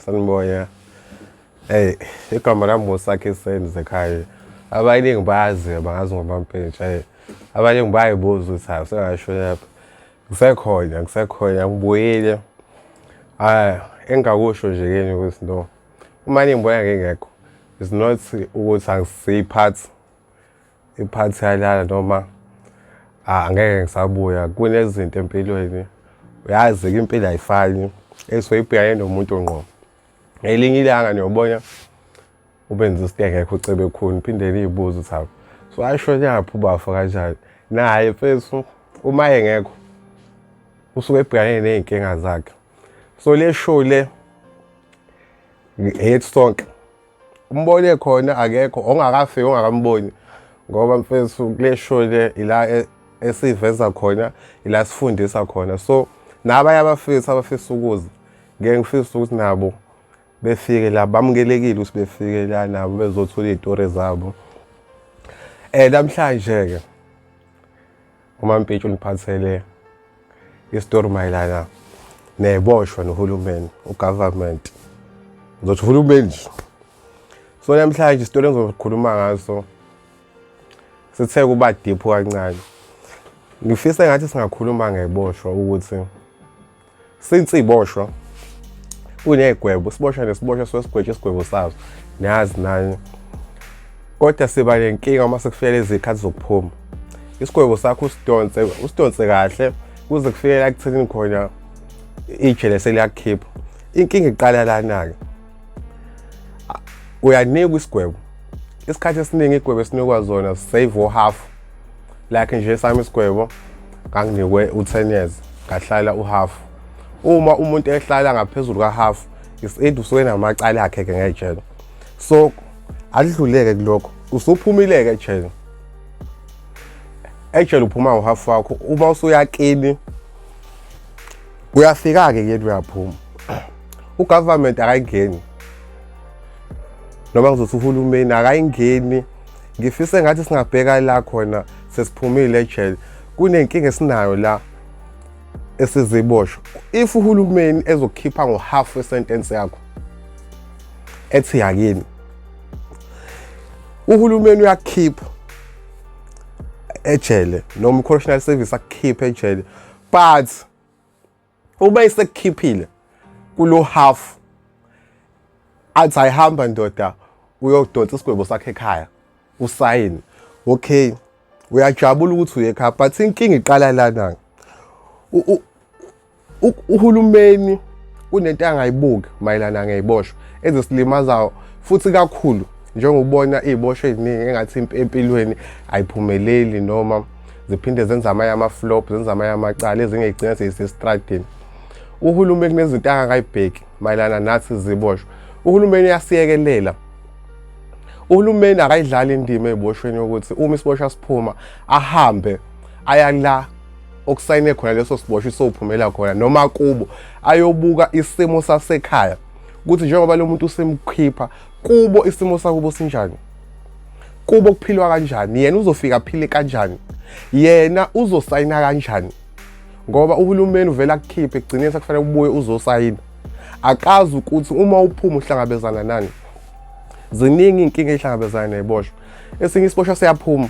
Sanibona. Hey, igama lami nguSakhe Senze ekhaya. Abaningi bayazi bangazi ngoMampintsha. Hey, abaningi bayayibuza ukuthi hayi usengasho lapha. Ngisekhona, ngisekhona ngibuyile. Hayi, engingakusho nje kini ukuthi no. Uma ningibona ngingekho, it's not ukuthi angisiphathi iphathi yalala noma angeke ngisabuya. Kunezinto empilweni, uyazi-ke impilo ayifani esuke ibhekane nomuntu ngqo. Ngelinye ilanga niyobona ubenza isitengekho uCebekhulu, niphinde niyibuze ukuthi hawu, so ashonaphi ubafo kanjani? Naye mfethu uma engekho usuke ebhekane ney'nkinga zakhe. So le show le eyethu sonke. Umbone khona akekho ongakafiki ongakamboni ngoba mfethu kule show le ila esiveza khona, ila sifundisa khona. So nabanye abafethu abafisa ukuza, ngeke ngifise ukuthi nabo befike la, bamukelekile ukuthi befike la nabo bezothola iy'tori zabo. Namhlanje-ke uMampintsha uniphathele isitori mayelana ney'boshwa nohulumeni, ugovernment. Ngizothi uhulumeni nje. So namhlanje isitori engizokhuluma ngaso sithe kuba deep kancane. Ngifisa engathi singakhuluma ngey'boshwa ukuthi since iboshwa kuney'gwebo, isiboshwa nesiboshwa suke sigwetshwa isigwebo sazo, niyazi nani. Kodwa siba nenkinga uma sekufika lezi zikhathi zokuphuma. Isigwebo sakho usidonse, usidonse kahle kuze kufike la ekuthenini khona ijele seliyakukhipha. Inkinga iqala lana-ke. Uyanikwa isigwebo. Isikhathi esiningi igwebo esinikwa zona save o-half. Like nje sami isigwebo nganginikwe u-10 years, ngahlala u-half. Uma umuntu ehlala ngaphezulu ka-half, is either usuke enamacala akhe-ke ngejele. So adluleke kulokho, usuphumile-ke ejele. Ejele uphuma ngo-half wakho, uma usuyakini uyafika-ke kuyena uyaphuma. Ugovernment akayingeni, noma ngizothi uhulumeni akayingeni. Ngifisa engathi singabheka la khona sesiphumile ejele, kunenkinga esinayo la esiziboshwa. If uhulumeni ezokukhipha ngo-half wesentence yakho ethi yakini, uhulumeni uyakukhipha ejele noma i-correctional service akukhiphe ejele, but uma isekukhiphile kulo half athi ayihamba ndoda uyodonsa isigwebo sakhe ekhaya usayini, okay, uyajabula ukuthi uye ekhaya, but inkinga iqala lana. Uhulumeni kunento angayibuki mayelana ngey'boshwa ezisilimazayo futhi kakhulu, njengokubona iy'boshwa ey'ningi engathi empilweni ayiphumeleli noma ziphinde zenze amanye ama-flop, zenze amanye amacala, ezinye y'gcina seyisestradini. Uhulumeni kunezinto angakayibheki mayelana nathi ziboshwa. Uhulumeni uyasiyekelela. Uhulumeni akayidlali indima ey'boshweni yokuthi uma isiboshwa siphuma ahambe aya la okusayine khona leso siboshwa isophumela khona noma kubo, ayobuka isimo sasekhaya ukuthi njengoba lo muntu usemkhipha kubo, isimo sakubo sinjani, kubo kuphilwa kanjani, yena uzofika aphile kanjani, yena uzosayina kanjani, ngoba uhulumeni uvela akukhiphe ekugcineni sekufanele ubuye uzosayina. Akazi ukuthi uma uphuma uhlangabezana nani. Ziningi iy'nkinga ey'hlangabezana ney'boshwa. Esinye isiboshwa siyaphuma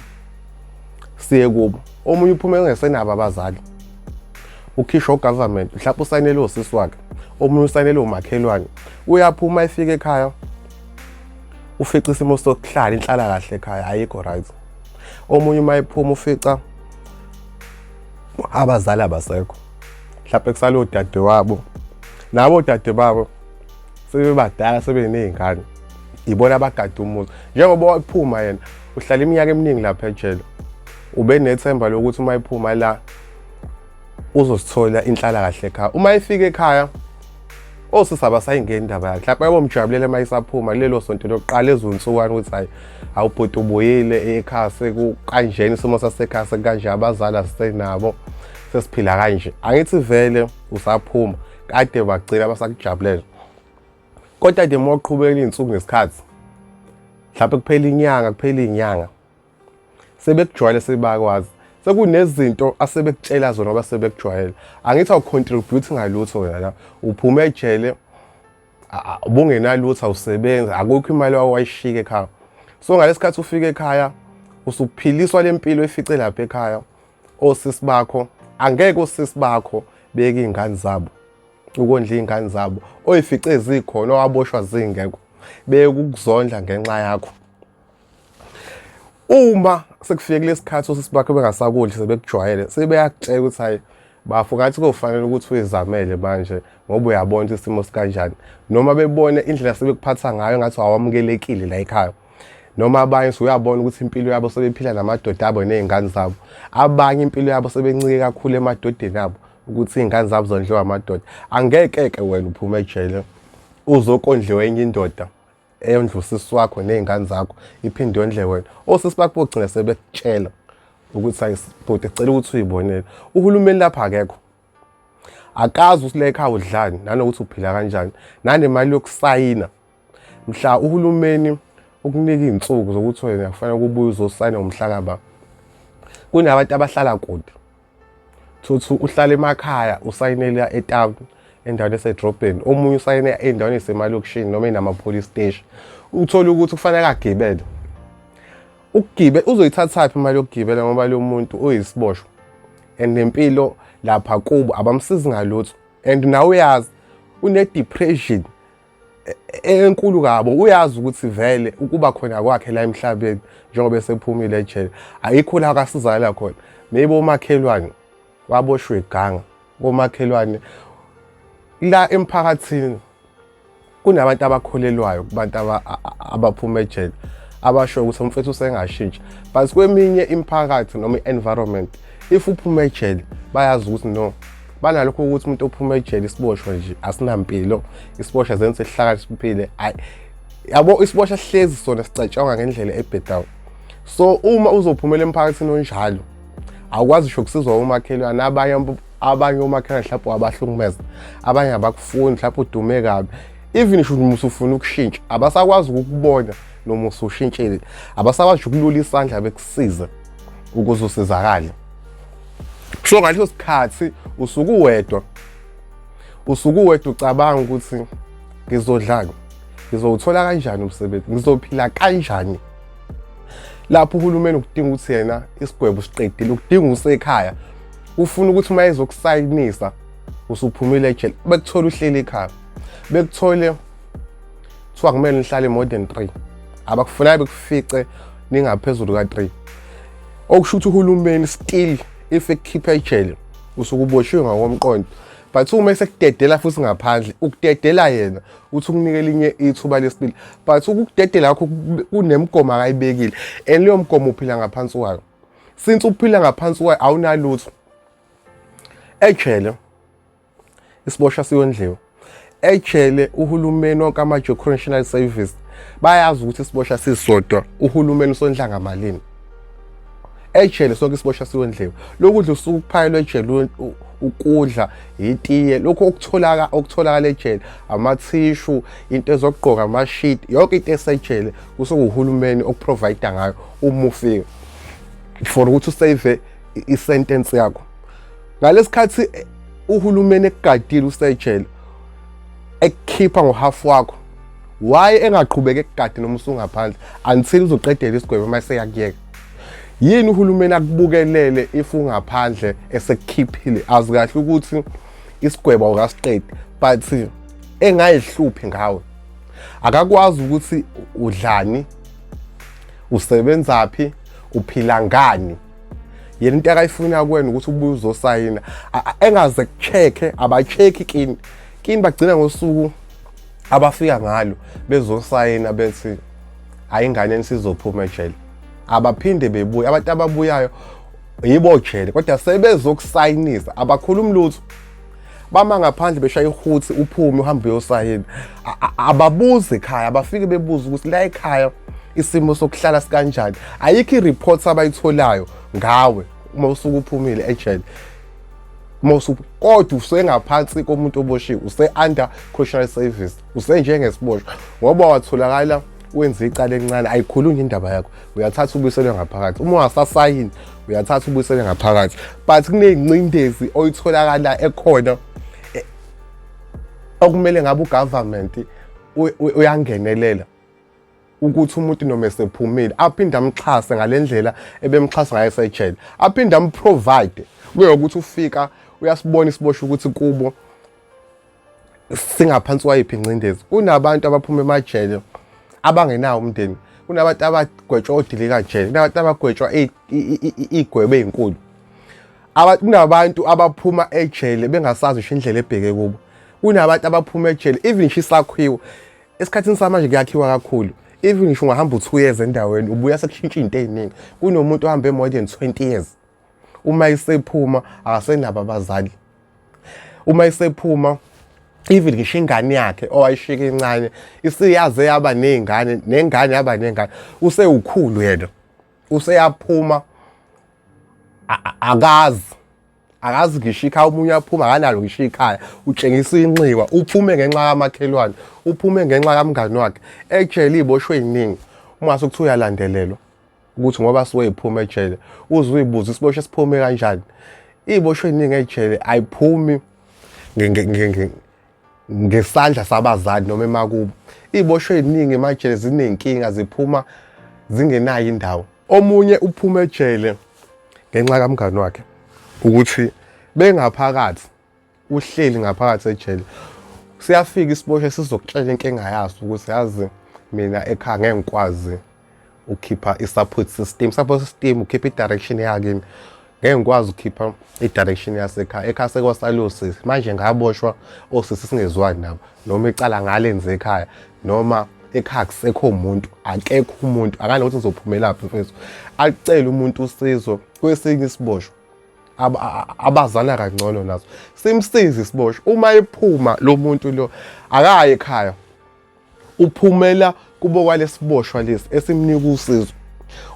siye kubo, omunye uphume engesenabo abazali, ukhishwa ugovernment, mhlawumbe usayinele osisi wakhe, omunye usayinele umakhelwane. Uyaphuma efika ekhaya ufica isimo sokuhlala inhlala kahle ekhaya ayikho right. Omunye uma ephuma ufica abazali abasekho, mhlawumbe kusale odade wabo, nabo odade babo sebebadala sebeney'ngane, ibona abagada umuzi. Njengoba waphuma yena uhlala iminyaka eminingi lapha ejele, ube nethemba lokuthi uma ephuma la uzosithola inhlala kahle ekhaya. Uma efika ekhaya osisi abasayingeni indaba yakhe, mhlawumbe bayomjabulela uma isaphuma kulelo sonto lokuqala ezinsukwana ukuthi hayi awubhuti ubuyile ekhaya sekukanjena, isimo sasekhaya sekukanje, abazali asisenabo, sesiphila kanje. Angithi vele usaphuma kade bagcina basakujabulela, kodwa nje uma uqhubeka iy'nsuku nesikhathi, mhlawumbe kuphela inyanga, kuphela iy'nyanga, sebekujwayele, sebakwazi, sekunezinto asebekutshela zona ngoba sebekujwayele. Angithi awucontribute ngalutho wena la, uphume ejele. Ubungenalutho, awusebenzi, akukho imali wawayishika ekhaya. So ngalesikhathi ufika ekhaya usuphiliswa lempilo efice lapha ekhaya osisi bakho. Angeke osisi bakho beke iy'ngane zabo ukondla iy'ngane zabo oyifice zikhona, owaboshwa zingekho, beke ukuzondla ngenxa yakho. Uma sekufike kulesi khathi osisi bakho bengasakudli, sebekujwayele, sebeyakutshela ukuthi hayi bafo, ngathi kofanele ukuthi uyizamele manje ngoba uyabona ukuthi isimo sikanjani, noma bebone indlela sebekuphatha ngayo ngathi awamukelekile la ekhaya, noma abanye usuyabona ukuthi impilo yabo sebephila namadoda abo ney'ngane zabo. Abanye impilo yabo sebencike kakhulu emadodeni abo ukuthi iy'ngane zabo zondliwa amadoda. Angeke-ke wena uphume ejele uzokondliwa enye indoda eyondla usisi wakho ney'ngane zakho, iphinde yondle wena. Osisi bakho bogcina sebekutshela ukuthi hayi bhuti, sicela ukuthi uyibonele. Uhulumeni lapha akekho, akazi ukuthi la ekhaya udlani nanokuthi uphila kanjani, nanemali yokusayina. Mhla uhulumeni ukunika iy'nsuku zokuthi wena kufanele kubuye uzosayina ngomhlakaba, kunabantu abahlala kude. Thuthu uhlala emakhaya, usayinela etown endaweni esedrobheni, omunye usayine endaweni esemalokishini noma enama-police station. Uthole ukuthi kufanele agibele ukugibe, uzoyithathaphi imali yokugibela ngoba lo muntu uyisiboshwa and nempilo lapha kubo abamsizi ngalutho, and nawe uyazi une-depression enkulu kabo. Uyazi ukuthi vele ukuba khona kwakhe la emhlabeni njengoba esephumile ejele ayikho la akasizakala khona. Maybe omakhelwane waboshwe iganga komakhelwane la emphakathini. Kunabantu abakholelwayo kubantu abaphuma ejele, abasho ukuthi umfethu usengashintsha, but kweminye imiphakathi noma i-environment, if uphuma ejele bayazi ukuthi no, banalokho ukuthi umuntu ophuma ejele isiboshwa nje asinampilo, isiboshwa zenze sihlakaniphile. Ayi yabo, isiboshwa sihlezi sona sicatshangwa ngendlela ebhedayo. So uma uzophumela emphakathini onjalo, awukwazi ngisho ukusizwa umakhelwane. Abanye omakhelwane mhlawumbe wabahlukumeza, abanye abakufuni, mhlawumbe udume kabi. Even ngisho uma usufuna ukushintsha, abasakwazi ukukubona noma usushintshile, abasakwazi ukulula isandla bekusize ukuze usizakale. So ngaleso sikhathi usuke uwedwa, usuke uwedwa ucabanga ukuthi ngizodlani, ngizowuthola kanjani umsebenzi, ngizophila kanjani, lapho uhulumeni ukudinga ukuthi yena isigwebo siqedile, ukudinga usekhaya, ufuna ukuthi uma ezokusayinisa usuphumile ejele, bekuthole uhleli ekhaya, bekuthole kuthiwa kumele nihlale more than 3, abakufunayo bekufice ningaphezulu ka-3, okusho ukuthi uhulumeni still if ekukhipha ejele usuke uboshiwe ngokomqondo, but uma esekudedela futhi ngaphandle, ukudedela yena uthi ukunika elinye ithuba lesibili, but ukukudedela kwakho kunemigomo akayibekile, and leyo mgomo uphila ngaphansi kwayo. Since uphila ngaphansi kwayo, awunalutho ejele. Isiboshwa siyondliwa ejele. Uhulumeni, wonke ama-correctional service bayazi ukuthi isiboshwa sisodwa uhulumeni usondla ngamalini ejele. Sonke isiboshwa siyondliwa. Lokudla usuke kuphayelwe ejele, ukudla, itiye, lokhu okutholakala ejele, amathishu, into ezokugqoka, amashidi, yonke into esejele kusuke uhulumeni okuprovide ngayo uma ufika for ukuthi usave isentence yakho. Ngalesikhathi uhulumeni ekugadile usejele, ekukhipha ngohalf wakho, why engaqhubeki ekugade noma usungaphandle until uzoqedela isigwebo uma eseyakuyeka? Yini uhulumeni akubukelele if ungaphandle esekukhiphile, azi kahle ukuthi isigwebo awukasiqedi, but engayihluphi ngawe? Akakwazi ukuthi udlani, usebenzaphi, uphila ngani. Yena into akayifuna kuwena ukuthi ubuye uzosayina, engaze kucheck-e. Aba-check-i kini kini, bagcina ngosuku abafika ngalo bezosayina, bethi hayi, ingane sizophuma ejele. Abaphinde bebuye. Abantu ababuyayo yibo jele, kodwa sebezokusayinisa abakhulumi lutho, bama ngaphandle beshaya ihuthi, uphume uhambe uyosayina. Ababuzi ekhaya, abafike bebuza ukuthi la ekhaya isimo sokuhlala sikanjani. Ayikho i-report abayitholayo ngawe uma usuke uphumile ejele. Uma usuke kodwa usengaphansi komuntu oboshiwe, use-under correctional service, usenjengesiboshwa ngoba watholakala wenza icala elincane, ayikhulunywa indaba yakho, uyathatha ubuyiselwe ngaphakathi. Uma ungasasayini, uyathatha ubuyiselwe ngaphakathi, but kuney'ngcindezi oyitholakala ekhona okumele ngabe ugovernment Uyangenelela ukuthi umuntu noma esephumile aphinde amxhase ngale ndlela ebemxhasa ngayo esejele, aphinde amprovide kuye ukuthi ufika uyasibona isiboshwa ukuthi kubo singaphansi kwayiphi ingcindezi. Kunabantu abaphuma emajele abangenawo umndeni, kunabantu abagwetshwa odilikajele, kunabantu abagwetshwa iy'gwebo ey'nkulu, kunabantu abaphuma ejele bengasazi ngisho indlela ebheke kubo, kunabantu abaphuma ejele even ngisho isakhiwo. Esikhathini samanje kuyakhiwa kakhulu, even ngisho ungahamba u-2 years endaweni, ubuya sekushintsha iy'nto ey'ningi. Kunomuntu ohambe more than 20 years, uma esephuma akasenabo abazali. Uma esephuma, even ngisho ingane yakhe owayishika incane isiyaze yaba ney'ngane, nengane yaba nengane, usewukhulu yena, useyaphuma, akazi ngisho ikhaya. Omunye uyaphuma akanalo ngisho ikhaya, utshengisa inxiwa, uphume ngenxa kamakhelwane, uphume ngenxa kamngani wakhe. Ejele iy'boshwe ey'ningi, uma sekuthiwa uyalandelelwa ukuthi ngoba suke iphuma ejele, uze uyibuze isiboshwe siphume kanjani. Iy'boshwe ey'ningi ejele ayiphumi ngesandla sabazali noma emakubo. Iy'boshwe ey'ningi emajele ziney'nkinga, ziphuma zingenayo indawo. Omunye uphuma ejele ngenxa kamngani wakhe, ukuthi bengaphakathi, uhleli ngaphakathi ejele, siyafika isiboshwe sizokutshela inkinga yaso ukuthi, "Yazi mina ekhaya ngeke ngikwazi ukukhipha i-support system." Support system ukhipha i-direction yakini. "Ngeke ngikwazi ukukhipha i-direction yasekhaya, ekhaya sekwasala osisi, manje ngaboshwa, osisi singezwani nabo, noma icala ngalenze ekhaya, noma ekhaya kusekho umuntu, akekho umuntu, akanokuthi ngizophumelaphi mfethu." Acele umuntu usizo kwesinye isiboshwa abazana kangcono naso, simsize isiboshwa. Uma ephuma lo muntu lo, akaye ekhaya, uphumela kubo kwalesiboshwa lesi esimnika usizo.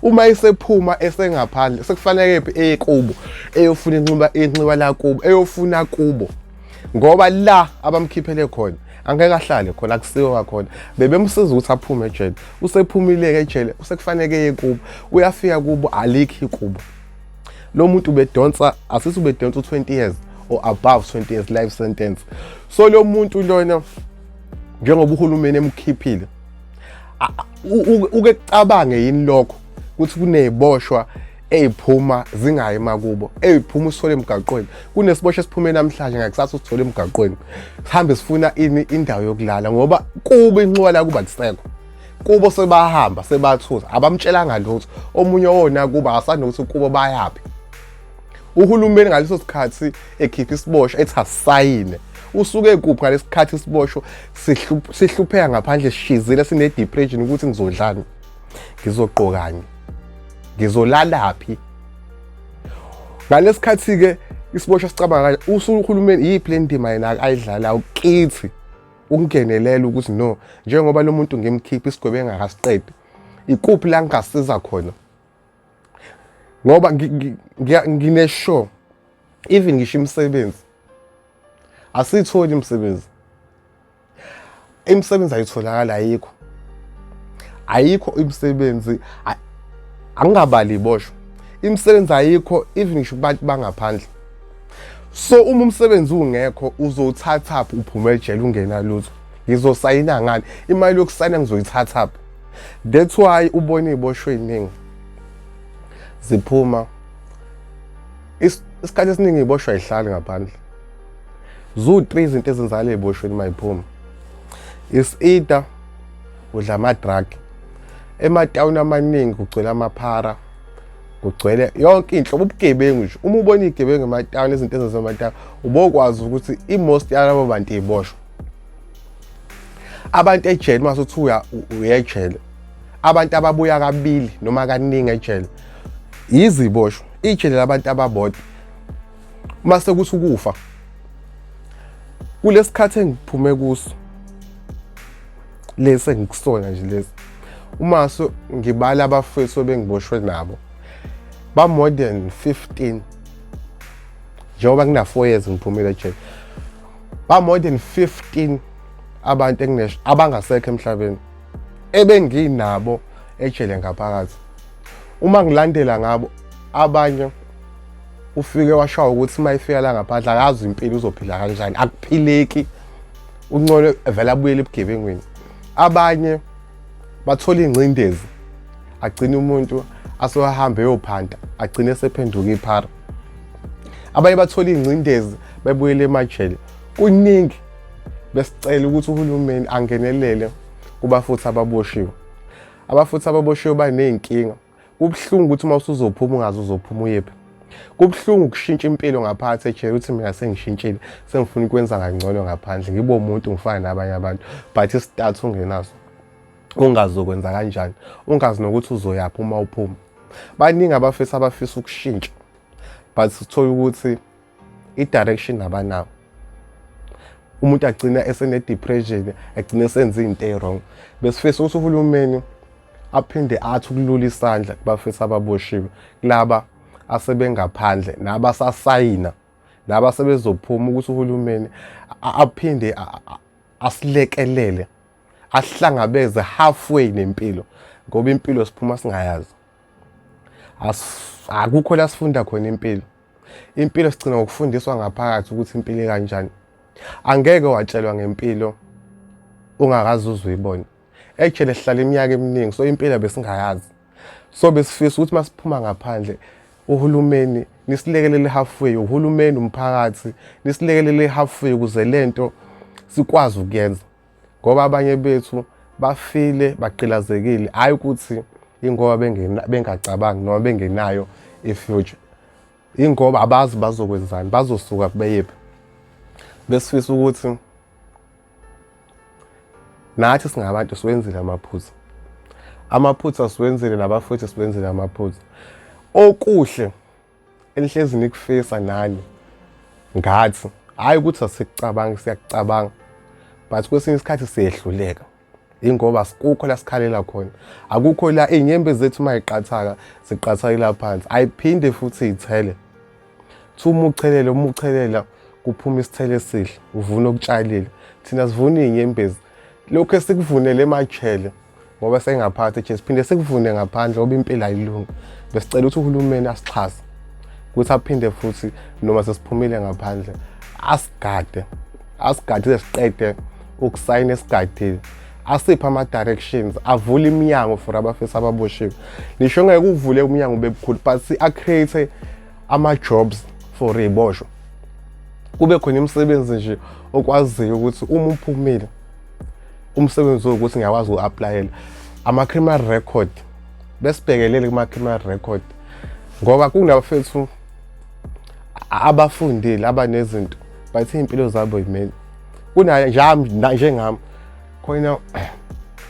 Uma esephuma esengaphandle, sekufanele phi eye kubo, eyofuna inxiba, inxiwa la kubo, eyofuna kubo, ngoba la abamkhiphele khona angeke ahlale khona, akusiwo khona. Bebemsiza ukuthi aphume ejele, usephumile-ke ejele, usekufanele eye kubo. Uyafika kubo, alikho ikubo. Lo muntu ubedonsa, asithi ubedonsa u-20 years or above 20 years life sentence. So lo muntu lona, njengoba uhulumeni emkhiphile, uke kucabange yini lokho ukuthi kuney'boshwa ey'phuma zingayi emakubo, ey'phuma usithole emgaqweni? Kunesiboshwa esiphume namhlanje, ngakusasa usithole emgaqweni, sihambe sifuna ini? Indawo yokulala, ngoba kubo inxiwa la kuba kusekho kubo, sebahamba sebathutha, abamtshelanga lutho. Omunye wona kuba akasanokuthi kubo bayaphi. Uhulumeni ngaleso sikhathi ekhipha isiboshwa ethi asayine, usuke kuphi ngalesikhathi isiboshwa sihlupheka ngaphandle, sishizile, sine-depression ukuthi ngizodlani, ngizogqokani, ngizolalaphi? Ngalesikhathi-ke isiboshwa sicabanga kanje, uhulumeni iyiphi le ndima yena ayidlalayo kithi ukungenelela ukuthi no, njengoba lo muntu ngimkhipha isigwebo engakasiqedi, ikuphi la ngingasiza khona? Ngoba ngine-sure, even ngisho imisebenzi asiyitholi, imisebenzi ayitholakala, ayikho, ayikho imisebenzi. Angingabali iboshwa, imisebenzi ayikho even ngisho kubantu bangaphandle. So uma umsebenzi ungekho, uzowuthathaphi uphume ejele ungenalutho? Ngizosayina ngani? Imali yokusayina ngizoyithathaphi? That's why ubona iy'boshwa ey'ningi ziphuma. Isikhathi esiningi iy'boshwa ayihlali ngaphandle. Ziwu-three izinto ezenzakala ey'boshweni uma yiphuma. Is either udla ama-drug, ematawuni amaningi kugcwele amaphara, kugcwele yonke inhlobo ubugebengu nje. Uma ubona iy'gebengu ematawuni, izinto ezasematawuni, ubokwazi ukuthi i-most yalabo bantu iy'boshwa. Abantu ejele, uma uthi uya ejele, abantu ababuya kabili noma kaningi ejele yiziboshwa. Ijele labantu ababodwa, uma sekuthi ukufa kulesikhathi engiphume kuso lesi engikusona nje lesi, uma so ngibala abafowethu bengiboshwe nabo, ba more than 15, njengoba ngina 4 years ngiphumile ejele, ba more than 15 abantu enginesho abangasekho emhlabeni ebenginabo ejele ngaphakathi. Uma ngilandela ngabo, abanye ufike washawa ukuthi uma efika la ngaphandle akazi impilo uzophila kanjani, akuphileki, uncole vele abuyele ebugebengwini. Abanye bathola ingcindezi, agcine umuntu asohambe eyophanta, agcine sephenduka iphara. Abanye bathola ingcindezi bebuyele emajele. Kuningi besicela ukuthi uhulumeni angenelele kubafuthi ababoshiwe. Abafuthi ababoshiwe baney'nkinga. Kubuhlungu ukuthi uma usuzophuma ungazi uzophuma uyephi. Kubuhlungu ukushintsha impilo ngaphakathi ejele, ukuthi mina sengishintshile, sengifuna ukwenza kangcono ngaphandle, ngibe umuntu ngifane nabanye abantu, but isithathu ungenaso, ungazi uzokwenza kanjani, ungazi nokuthi uzoyaphi uma uphuma. Baningi abafisa abafisa ukushintsha, but sithola ukuthi i-direction abanawo. Umuntu agcina esene-depression, agcine esenza iy'nto ey'wrong. Besifisa ukuthi uhulumeni aphinde athi ukulula isandla kubafisa ababoshiwe, kulaba asebengaphandle nabasasayina nabasebezophuma, ukuthi uhulumeni aphinde asilekelele, asihlangabeze halfway nempilo, ngoba impilo siphuma singayazi. Akukho la sifunda khona impilo. Impilo sigcina ngokufundiswa ngaphakathi ukuthi impilo ikanjani. Angeke watshelwa ngempilo ungakaze uze uyibone. Ejele sihlala iminyaka eminingi, so impilo besingayazi. So besifisa ukuthi masiphuma ngaphandle, uhulumeni nisilekelele halfway, uhulumeni, umphakathi nisilekelele halfway ukuze lento sikwazi ukuyenza, ngoba abanye bethu bafile bagqilazekile, hhayi ukuthi ingoba bengacabangi noma bengenayo i-future, ingoba abazi bazokwenzani, bazosuka beyephi. Besifisa ukuthi nathi singabantu siwenzile amaphutha, amaphutha siwenzile, nabafowethu siwenzile amaphutha. Okuhle enihlezi nikufisa nani ngathi, hhayi ukuthi asikucabangi, siyakucabanga, but kwesinye isikhathi siyehluleka, ingoba sikukho la sikhalela khona, akukho la iy'nyembezi zethu uma yiqathaka ziqathakela phansi, ayiphinde futhi iy'thele. Thi uma uchelela, uma uchelela kuphuma isithelo esihle, uvuna okutshalile. Thina sivuna iy'nyembezi, lokhu esikuvunele emajele ngoba sengaphathi nje, siphinde sikuvune ngaphandle ngoba impilo ayilungi. Besicela ukuthi uhulumeni asixhase ukuthi aphinde futhi noma sesiphumile ngaphandle asigade, asigade siqede ukusayina esigadile, asiphe ama-directions, avule iminyango for abafisa ababoshiwe. Ngisho ngeke uvule umnyango bebukhulu, but a-create ama-jobs for iy'boshwa, kube khona imisebenzi nje okwaziyo ukuthi uma uphumile umsebenzi wokuthi ngiyakwazi uku-applyela. Ama-criminal record, besibhekelele kuma-criminal record, ngoba kunabafethu abafundile abanezinto, but iy'mpilo zabo yimele kunaye njengami. Khona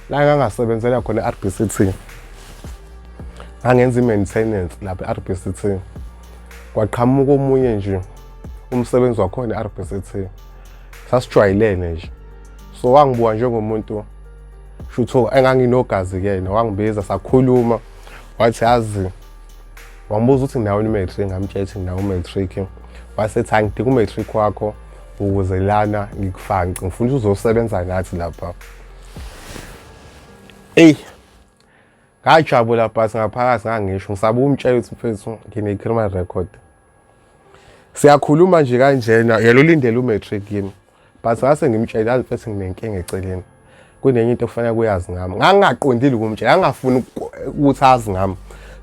la ngangasebenzela khona e-RBCT, ngangenza i-maintenance lapha e-RBCT, kwaqhamuka omunye nje umsebenzi wakhona e-RBCT, sasijwayelene nje, so wangibuka njengomuntu shutho enganginogazi kuyena, wangibiza sakhuluma, wathi yazi, wambuza ukuthi nginawo i-matric, ngamtshela ukuthi nginawo u-matric, wasethi angidinga u-matric wakho ukuze lana ngikufake, ngifuna ukuthi uzosebenza nathi lapha. Eyi, ngajabula, but ngaphakathi ngangisho ngisaba ukumtshela ukuthi mfethu ngine-criminal record. Siyakhuluma nje kanjena, yena ulindele u-matric kimi, but ngase ngimtshele, yazi mfethu nginenkinga eceleni, kunenye into okufanele kuyazi ngami. Ngangingaqondile ukumtshela, ngangingafuni ukuthi azi ngami,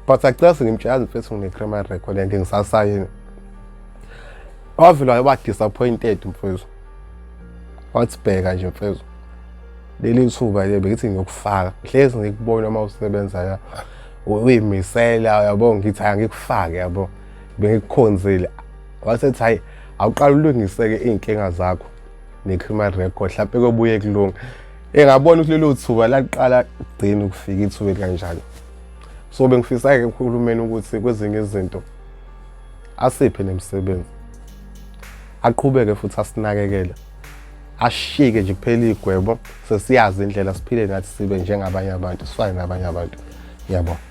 but acela sengimtshela, yazi mfethu ngine-criminal record and ngisasayini. Wavele waba disappointed mfethu, wathi bheka nje mfethu, leli thuba le bengithi ngiyokufaka, hlezi ngikubona uma usebenza la uyimisela, yabo, ngithi angikufake, yabo, bengikukhonzile. Wasethi hayi, awuqala ulungise-ke iy'nkinga zakho ne-criminal record, hlampe kobuye kulunga. Engabona ukuthi lelo thuba laqala kugcina ukufika ithuba elikanjalo. So bengifisa-ke uhulumeni ukuthi kwezinye izinto asiphe nemisebenzi, aqhubeke futhi asinakekele, ashike nje kuphela iy'gwebo, sesiyazi indlela siphile nathi, sibe njengabanye abantu, sifane nabanye abantu. Ngiyabonga.